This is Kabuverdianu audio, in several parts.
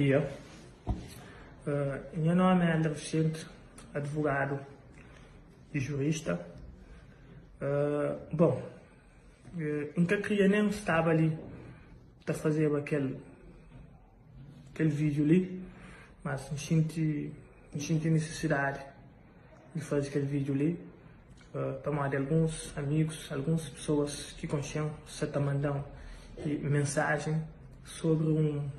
dia. Nha nómi é Helder Vicente, advogadu i jurista. Bon, N ka kria nen staba li ta fazeba kel kel vídiu li, mas N xinti N xinti nisisidadi di faze kel vídiu li pamodi alguns amigus, alguns pesoas ki konxe-m sa ta manda-m mensajen sobri un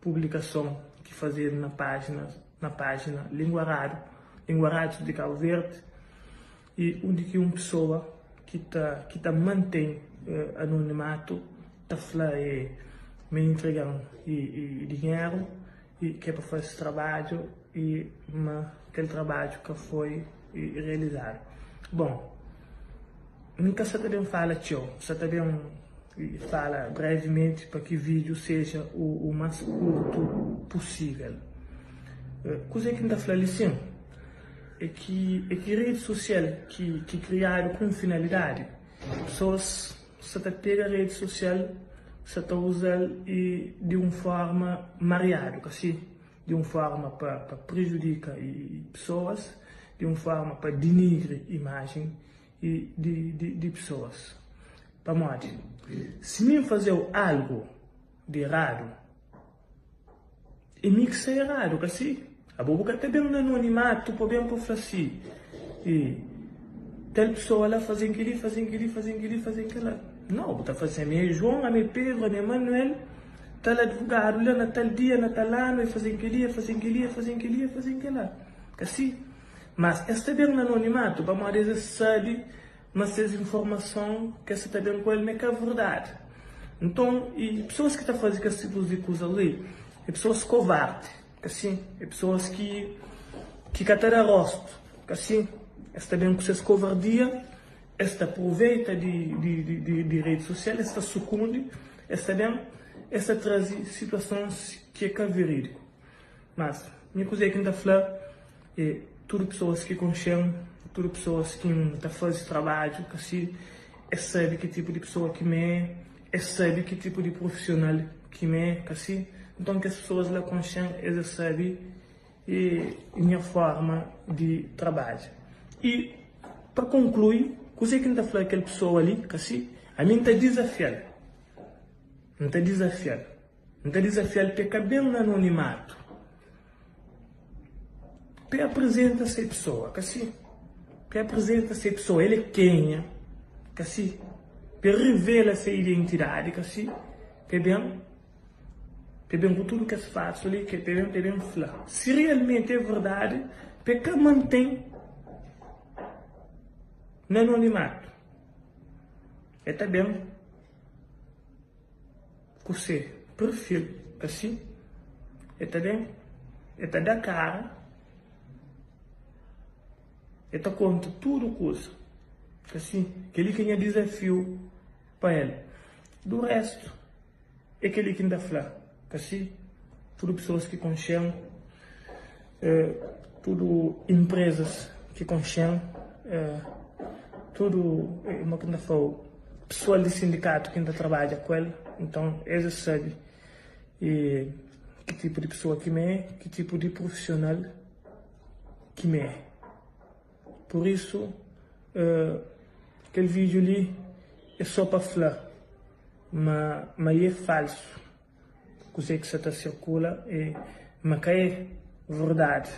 publikason ki fazedu na pájina na pájina Língua Rádio, Língua Rádio di Kabu Verdi i undi ki un pesoa ki ta ki ta mantén anonimatu ta fla e ma intrega-m dinheru i ki é pa faze trabadju i ma kel trabadju ka foi realizadu. Bon, N ka sa ta ben fala txeu, N sa ta ben fala brevimenti pa ki vídiu seja u más kurtu pusível. Kuzê ki N ta fla li sin é ki é ki redi sosial ki ki kriadu ku un finalidadi, pesoas sa ta pega redi sosial sa ta uza-l i di un forma mariadu, ka si? Di un forma pa pa prejudika pesoas, di un forma pa dinigri imajen i di di di pesoas. Pamodi? Si mi N faze-u algu di eradu, É mi ki sta eradu, ka si? Abo bu ka ta ben na anonimatu pa ben pa fla si i tal pesoa la faze-m kel-li, faze-m kel-li, faze-m kel-li, faze-m kel-la. Nau, bu ta fla si, ami é João, ami é Pedru, ami é Manuel, tal advogadu la na tal dia, na tal anu, e faze-m kel-li, e faze-m kel-li, e faze-m kel-li, e faze-m kel-la. Ka si? Mas es ta ben na anonimatu pamodi es sabe Ma ses informason ki es sa ta ben ku el ma é ka verdadi. Nton, i pesoas ki ta faze kes tipus di kuza li é pesoas kovardi, ka sin? É pesoas ki ki ka ta da rostu, ka sin? Es ta ben ku ses kovardia, es ta apruveita di di di di redi sosial, es ta sukundi, es ta ben, es ta traze situasons ki é ka verídiku. Mas, mi kuzê ki N ta fla é tudu pesoas ki konxe-m, tudu pesoas ki N ta faze trabadju ka si, es sabe ki tipu di pesoa ki mi é, es sabe ki tipu di prufisional ki mi é, ka si? Nton kes pesoas la konxe-m, es es sabe nha forma di trabadja. I pa konklui, kuzê ki N ta fla kel pesoa li, ka si? Ami N ta dizafia-l, N ta dizafia-l. N ta dizafia-l pa e ka ben na anonimatu, pa e aprizenta se pesoa, ka si? Pa e aprizenta se pesoa, el é kenha, ka si? Pa e revela se identidadi, ka si? Pa e ben, pa e ben ku tudu kes fatus li, pa e ben, pa e ben fla si realmenti é verdadi, pa e ka manten na anonimatu, e ta ben. Ku se perfil asi, e ta ben, e ta da kara, e ta konta tudu kuza. Asi, kel-li ki é nha dizafiu pa el. Du restu, é kel-li ki N ta fla. Asi, tudu pesoas ki konxe-m, tudu inprezas ki konxe-m, tudu, ma ki N ta fla-u, pesoal di sindikatu ki N ta trabadja ku el, nton es es sabe ki tipu di pesoa ki mi é, ki tipu di prufisional ki mi é. Pur isu, kel vídiu li é sô pa fla ma ma é falsu. Kuzê ki sa ta sirkula é ma ka é verdadi.